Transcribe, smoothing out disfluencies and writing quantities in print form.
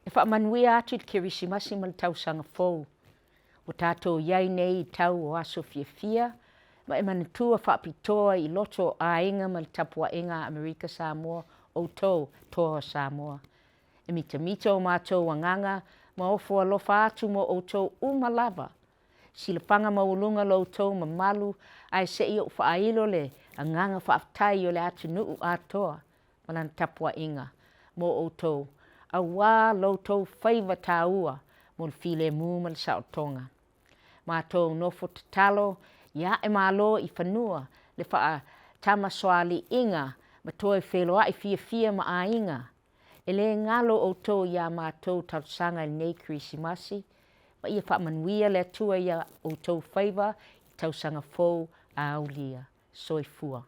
E faamanuia atu i le Kerisimasi ma le Tausaga Fou. Ua tatou i ai nei i tau o aso fiafia ma e manatua faapitoa i loto o aiga ma le tapuaiga a Amerika Samoa, outou, Toa o Samoa. E mitamita o matou agaga ma ofo alofa atu mo outou uma lava. Silafaga maualuga lo outou mamalu ae se i ou faailo le agaga faafetai o le atunuu atoa ma lana tapuaiga mo outou aua lo outou faiva taua mo le filemu ma le saolotoga. Matou nofo tatalo ia ae malo i fanua le faatamasoaliiga ma toe feloai fiafia ma aiga. E le galo outou ia matou talosaga i lenei Kerisimasi ma ia faamanuia le Atua ia outou faiva i tausaga fou a aulia. Soifua.